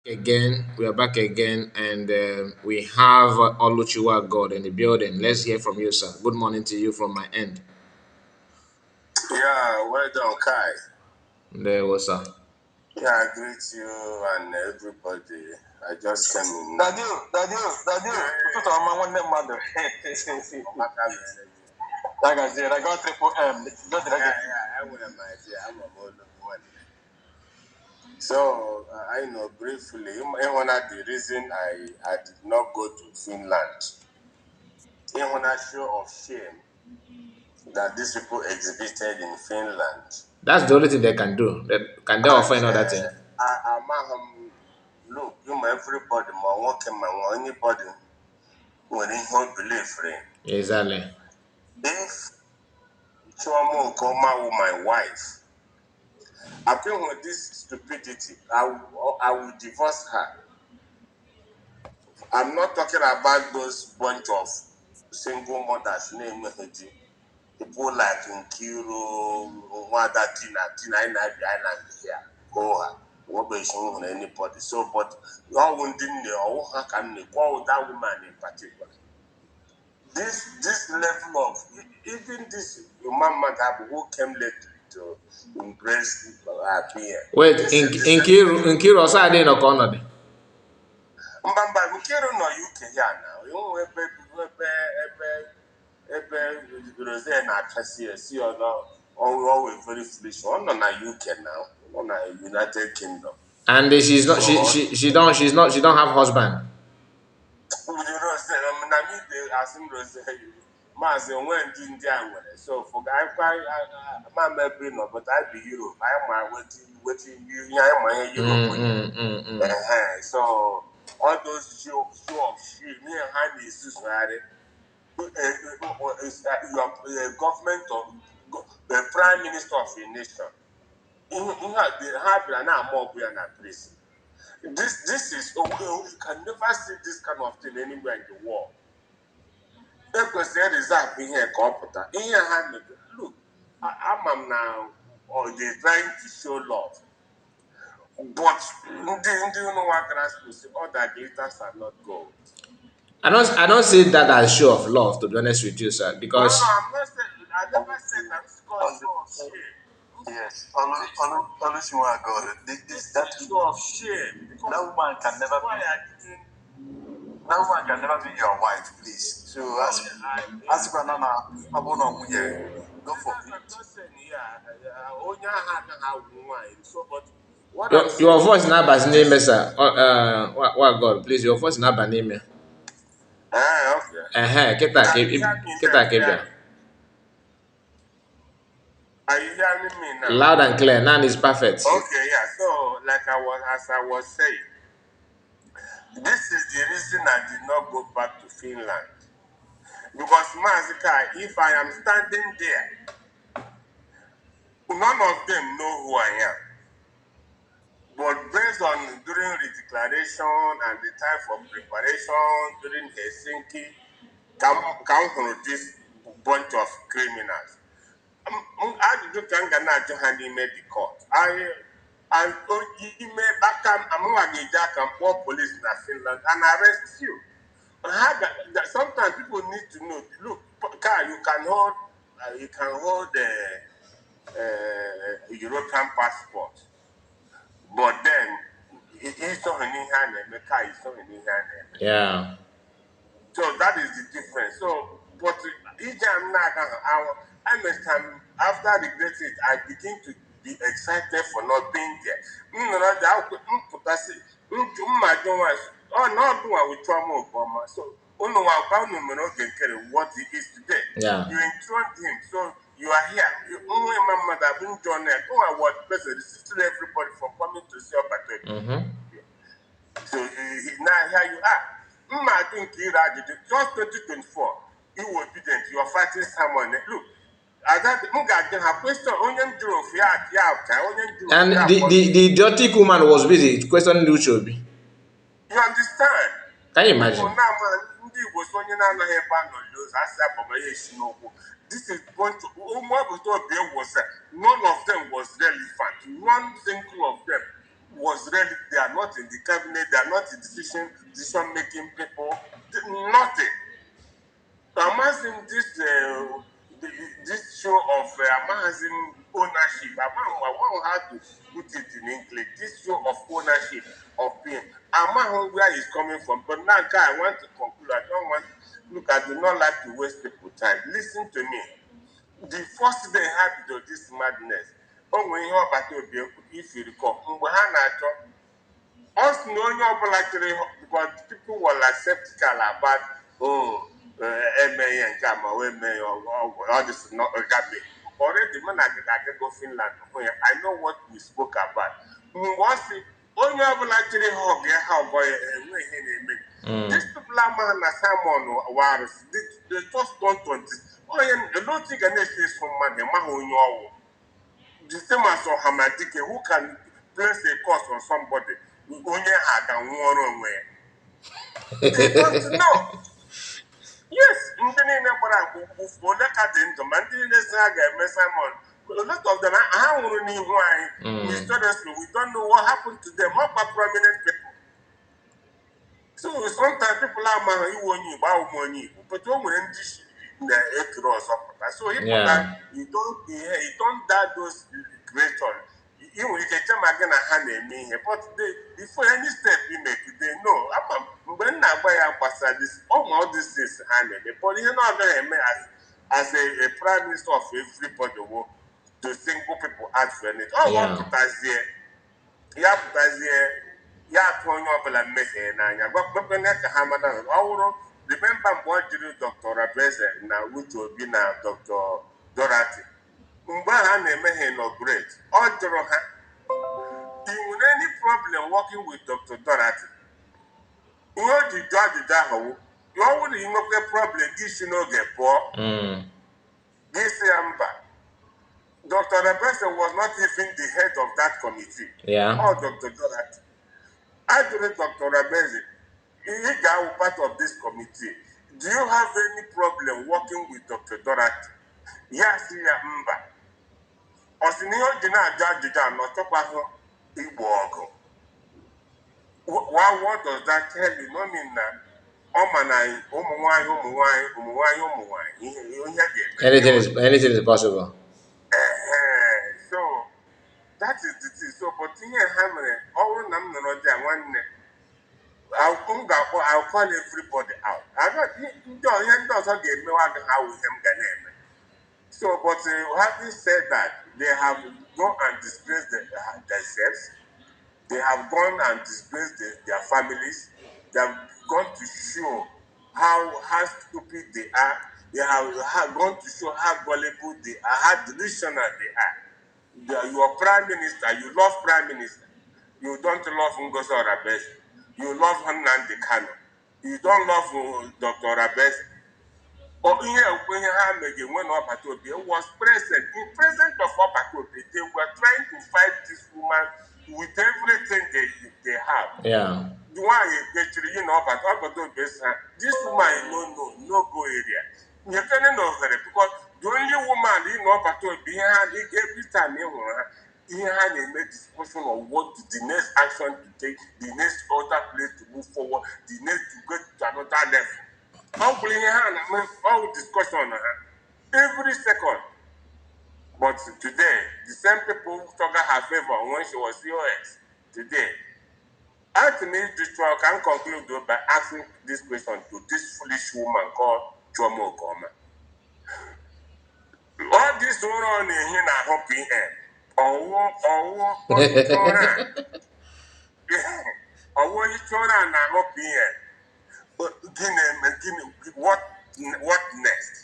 Again, we are back again, and we have Oluchi God in the building. Let's hear from you, sir. Good morning to you from my end. Yeah, well done, Kai. There was sir. Yeah, I greet you and everybody. I just came in. Dadu. Tutu ọma nwanne mmadụ. Like I said, I got triple M. Yeah, I would have my idea. I'm a bold one. So, I know briefly, one of the reason I did not go to Finland, one show of shame that these people exhibited in Finland. That's the only thing they can do. Can they offer another thing? Look, everybody, my working man, anybody, when he won't believe in. Exactly. If Chuamo Nkoma with my wife, I think with this stupidity, I will divorce her. I'm not talking about those bunch of single mothers named people like Nkiru, Wada Tina, in the island here, Goa, what be showing anybody. So, but all wouldn't know how can they call that woman in particular. This level of even this Mama Gabu who came late to embrace being. Wait, Nkiru also I didn't know on. Mbamba Nkiru no UK here now. You ebe Rose na Tracy see or no always very foolish. On na UK now. On na United Kingdom. And she's not. She don't. She don't have husband. Rose, na me dey ask Rose. Maazị onwe ndị a nwere so for ma be no but I be Europe I ma wetin ihe I ma Europe so all those show of shit me and hand is susare your government of the prime minister of a nation in have na more be na place this is you can never see this kind of thing anywhere in the world. Reserve here computer. In your hand, look, I'm now, or they're trying to show love. But do you know what grass to say? All that glitters are not gold. I don't see that as show of love, to be honest with you, sir. Because no, I'm not saying. I never said that it's called show of shame. Yes, always you want to go. This show of shame. That woman can never be. That one can never be your wife, please. So ask Banana, I won't know here. Go for it. I'm not saying so, but what your voice is not name, sir. What God, please, your voice is not name. Okay. Kita kebia. Are you hearing me now? Loud and clear. Now it's perfect. Okay, yeah. So, as I was saying, this is the reason I did not go back to Finland. Because Mazika, if I am standing there, none of them know who I am. But based on during the declaration and the time for preparation during Helsinki, come from this bunch of criminals. I did not made the court. And email back and call police in Finland and arrest you. Sometimes people need to know. Look, you can hold a European passport, but then it's not in hand. The car is not in hand. Yeah. So that is the difference. So, but each time I understand after regretting it, I begin to be excited for not being there. Oh, not do I with trauma Obama. So, what he is today. Yeah. You enthroned him. So you are here. You only remember that being John there. Go and what person resisting everybody from coming to see your battle. So now here you are. I think just 2024, you were obedient. You are fighting someone. Look, I got a question. And the idiotic woman was busy questioning Luchobi. You understand? Can you imagine? This is going to none of them was relevant. One single of them was really, they are not in the cabinet, they are not in decision making people, nothing. Amazing this show of amazing ownership. I want how to put it in English. This show of ownership of being. Among where he's coming from. But now, guy, I want to conclude. I don't want. Look, I do not like to waste people's time. Listen to me. The first day had to do this madness. Oh, when you about to be, if you recall, us na onye ọbụla chere because people were like skeptical about eme ihe nke a ma wee mee all this not gabe already mụ na gị ga-agago Finland hụ ya I know what we spoke about mgbe ọ sị onye ọbụla chere ha ọgụ ya ha ọgọ ya enwe ihe na-eme these people amaghị na Simon Warus they just don't want this onye Oluchi ga na-esi eso mmadụ maghị onye ọwụ the same as Ohamadike who can place a curse on somebody onye ha ga nwụọrọ onwe ya they don't know. Yes, ndị niile gbara mgbe ole ka dị ndụ ma ndị niile si ha ga-eme Simon a lot of them ha nwụrụ n'ihu anyị mysteriously we don't know what happened to them all prominent people. So sometimes people amaghị iwu onye Igbo ahụ m onye Igbo but o nwere ndị na-ekere ọzọ pụta so ịpụta you don't die those creators ị nwere ike chema gị na ha na-eme ihe but before any step you make they know ama mgbe m na-agba ya gbasara all these things ha na-eme but ihe na ọ gaghị eme as a prime minister of everybody wo to single people out for it ọ pụtazie ya atụ onye ọbụla mmehie n'anya gwakpekpene ka ha mata ọ wụrụ remember mgbe ọ jiri Dr. Rabeze na Uche Obi na Dr. Dorothy mgbe ha na-emehie inaugurate ọ jụrụ ha you nwere any problem working with Dr. Dorothy ihe o ji jụọ ajụjụ ahụ ọ wụrụ inwekwe problem gị si n'oge pụọ gị si ya mba Dr. Rabeze was not even the head of that committee or Dr. Dorothy I told Dr. Rabeze if I was part of this committee do you have any problem working with Dr. Dorothy yes ya mba ọ sị na ihe o ji na-ajụ ajụjụ a na ọ chọkwaghị igbo ọgụ what does that tell you no mean na ọ ma na ụmụ nwaanyị ihe ga-eme anything is possible so that is the thing so but ihe ha mere ọ bụrụ na m nọrọ dị a nwanne I'll call everybody out ihe ndị ọzọ ga-emewa gị ha wụ ihe m ga na-eme so but having said that they have gone and disgraced themselves they have gone and disgraced their families they have gone to show how stupid they are they have gone to show how gullible they are how delusional they are your prime minister you love prime minister you don't love Ngozi Orebeze you love Nnamdi Kanu you don't love Dr. Orebeze ihe ha mege when Obatobi was present in presence of Obatobi they were trying to fight this woman with everything they have the one actually Obatobi this woman no go area you can't know her because the only woman Obatobi every time he had a discussion on what the next action to take, the next other place to move forward, the next to get to another level. All discussion every second. But today, the same people who talk her favor when she was COS today. Anthony Joshua can conclude by asking this question to this foolish woman called Chomo Okoma. All this going on in here now PM. Ọwọ́ ìṣọ́ra na PM. What next?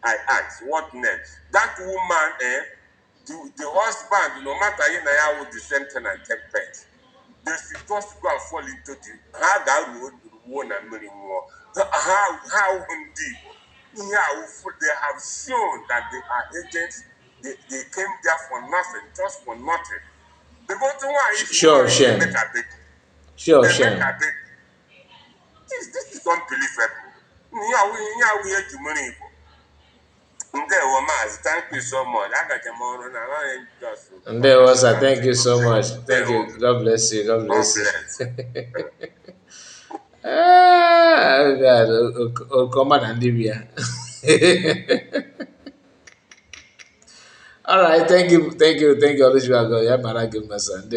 I ask, what next? That woman, the husband, no matter how would the same thing and take pets. They should just go and fall into the how that would won and many more. How indeed. They have shown that they are agents. They came there for nothing, just for nothing. The bottom one is sure. This is unbelievable. We have money. Ndewo Maazị, thank you so much. Agaje m ọrụ na anaghị just And there focus was a na thank you so much. Thank Ndewo. you. God bless you. God God bless bless. you. Ah, God. Okoma na Libya. All right. Thank you. Thank you. Thank you. Oluchi. Yeah, man. I give my son.